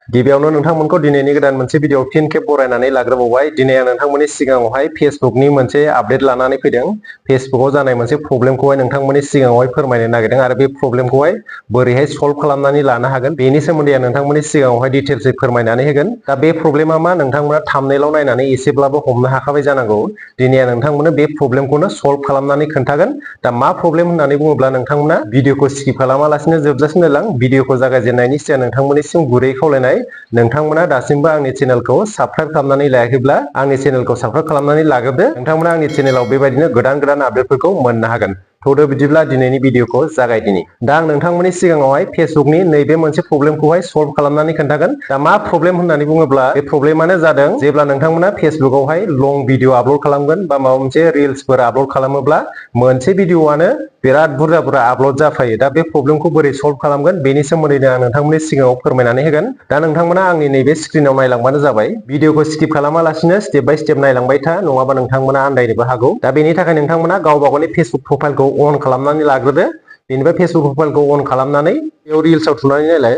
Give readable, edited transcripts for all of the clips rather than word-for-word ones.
गिबियावनो नोंथांमोनखौ दिनैनि गोदान मोनसे भिडिअ फिन खेब बरायनानै लाग्रोबावबाय। दिनै आं नोंथांमोननि सिगाङावहाय फेसबुकनि मोनसे आपडेट लानानै फैदों। फेसबुकआव जानाय मोनसे प्रब्लेमखौहाय नोंथांमोननि सिगाङावहाय फोरमायनो नागिरदों आरो बे प्रब्लेमखौहाय बोरैहाय सल्भ खालामनानै लानो हागोन बेनि सोमोन्दै आं नोंथांमोननि सिगाङावहाय डिटेल्सै फोरमायनानै होगोन। दा बे प्रब्लेमा मा नोंथांमोना थाम्बनेइलाव नायनानै एसेब्लाबो हमनो हाखाबाय जानांगौ। दिनै आं नोंथांमोननो बे प्रब्लेमखौनो सल्भ खालामनानै खोन्थागोन। दा मा प्रब्लेम होननानै बुङोब्ला नोंथांमोना भिडिअखौ स्किप खालामालासिनो जोबजासिम नायलां। भिडिअखौ जागायजेननायनि सिगां नोंथांमोननिसिम गुरै खावलायनाय, नोंथांमोना दासिमबो आंनि चेनेलखौ साबस्क्राइब खालामनानै लायाखैब्ला आंनि चेनेलखौ साबस्क्राइब खालामनानै लाग्रोदो। नोंथांमोना आंनि चेनेलाव बेबायदिनो गोदान आपडेटफोरखौ मोननो हागोन। थौदो बिदिब्ला दिनैनि भिडिअखौ जागायदिनि। दा आं नोंथांमोननि सिगाङावहाय फेसबुकनि नैबे मोनसे प्रब्लेमखौहाय सल्भ खालामनानै खोन्थागोन। दा मा प्रब्लेम होननानै बुङोब्ला बे प्रब्लेमानो जादों जेब्ला नोंथांमोना फेसबुकआवहाय लं भिडिअ आपलड खालामगोन बा माबा मोनसे रिल्सफोर आपलड खालामोब्ला मोनसे भिडिअआनो बिराद बुरजा आपलड जाफायो। दा बे प्रब्लेमखौ बोरै सल्भ खालामगोन बेनि सोमोन्दैनो आं नोंथांमोननि सिगाङाव फोरमायनानै होगोन। दा नोंथांमोना आंनि नैबे स्क्रिनाव नायलांबानो जाबाय। भिडिअखौ स्किप खालामालासिनो स्टेप बाय स्टेप नायलांबाय था, नङाबा नोंथांमोना आन्दायनोबो हागौ। दा बेनि थाखाय नोंथांमोना गावबा गावनि फेसबुक प्रफाइलखौ अन खालामनानै लाग्रोदो। बेनिफ्राय फेसबुक प्रफाइलखौ अन खालामनानै बेयाव रिल्सआव थुनानै नायलाय।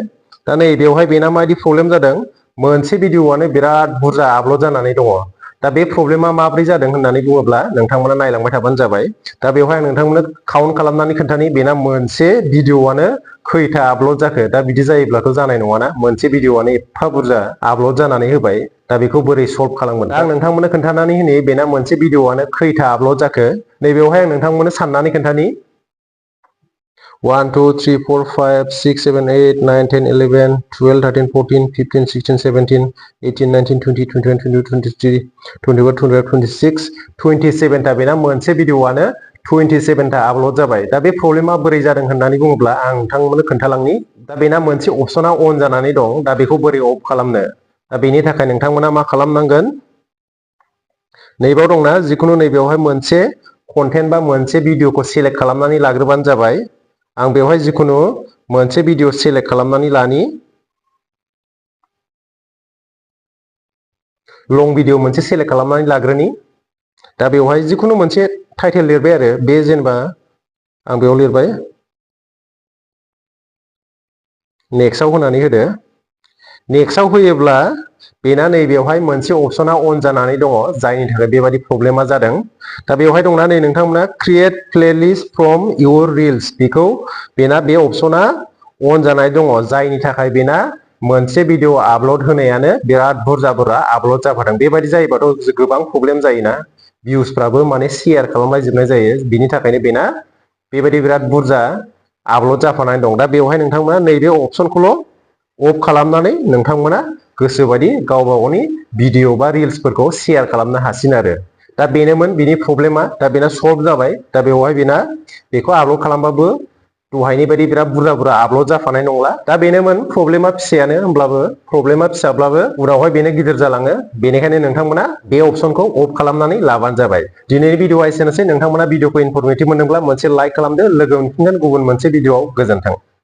दा नै बेवहाय बेना माबायदि प्रब्लेम जादों, मोनसे भिडिअआनो बिराद बुरजा आपलड जानानै दङ। दा बे प्रब्लेमा माब्रै जादों होननानै बुङोब्ला नोंथांमोना नायलांबाय थाबानो जाबाय। दा बेवहाय आं नोंथांमोननो काउन्ट खालामनानै खोन्थानि बेना मोनसे भिडिअआनो खैथा आपलड जाखो। दा बिदि जायोब्लाथ' जानाय नङाना, मोनसे भिडिअआनो एफा बुरजा आपलड जानानै होबाय। दा बेखौ बोरै सल्भ खालामगोन? दा आं नोंथांमोननो खोन्थानानै होनि बेना मोनसे भिडिअआनो खैथा आपलड जाखो। नैबेवहाय आं नोंथांमोननो साननानै खोन्थानि 1 2 3 4 5 6 7 8 9 10 11 12 13 14 15 16 17 18 19 20 21 22 23 24 25 26 27 ता बेना मोनसे भिडिअआनो 27 ता आपलड जाबाय। दा बे प्रब्लेमा बोरै जादों होननानै बुङोब्ला आं नोंथांमोननो खोन्थालांनि। दा बेना मोनसे अपसना अन जानानै दं। दा बेखौ बोरै अफ खालामनो? दा बेनि थाखाय नोंथांमोना मा खालामनांगोन, नैबाव दंना जिखुनु नैबेयावहाय मोनसे कन्टेन्ट बा मोनसे भिडिअखौ सेलेक्ट खालामनानै लाग्रोबानो जाबाय। आं बेवहाय जिखुनु मोनसे भिडिअ सेलेक्ट खालामनानै लानि। लं भिडिअ मोनसे सेलेक्ट खालामनानै लाग्रोनि। दा बेवहाय जिखुनु मोनसे टाइटेल लिरबाय आरो बे जेनेबा आं बेयाव लिरबाय नेक्स्टआव होनानै होदो। नेक्स्टआव होयोब्ला बेना नैबेयावहाय मोनसे अपसना अन जानानै दङ, जायनि थाखाय बेबादि प्रब्लेमा जादों। दा बेवहाय दंना नै नोंथांमोना क्रिएट प्लेलिस्ट फ्रम इउर रिल्स, बेखौ बेना बे अपसना अन जानाय दङ, जायनि थाखाय बेना मोनसे भिडिअ आपलड होनायानो बिराद बुरजा आपलड जाफादों। बेबायदि जायोबाथ' गोबां प्रब्लेम जायोना, भिउसफ्राबो माने शेयार खालामलायजोबनाय जायो। बिनि थाखायनो बेना बेबायदि बिराद बुरजा आपलड जाफानानै दं। दा बेवहाय नोंथांमोना नैबे अपसनखौल' अफ खालामनानै नोंथांमोना गोसोबायदि गावबा गावनि भिडिअ बा रिल्सफोरखौ शेयार खालामनो हासिगोन आरो। दा बेनोमोन बिनि प्रब्लेमा। दा बेना सल्भ जाबाय। दा बेवहाय बेना बेखौ आपलड खालामबाबो दहायनि बायदि बिराद बुरजा आपलड जाफानाय नंला। दा बेनोमोन प्रब्लेमा फिसायानो, होमब्लाबो प्रब्लेमा फिसाब्लाबो उनावहाय बेनो गिदिर जालाङो। बेनिखायनो नोंथांमोना बे अपसनखौ अफ खालामनानै लाबानो जाबाय। दिनैनि भिडिअआ एसेनोसै। नोंथांमोना भिडिअखौ इनफरमेटिभ मोनदोंब्ला मोनसे लाइक खालामदो। लोगो मोनफिनगोन गुबुन मोनसे भिडिअआव। गोजोन्थों।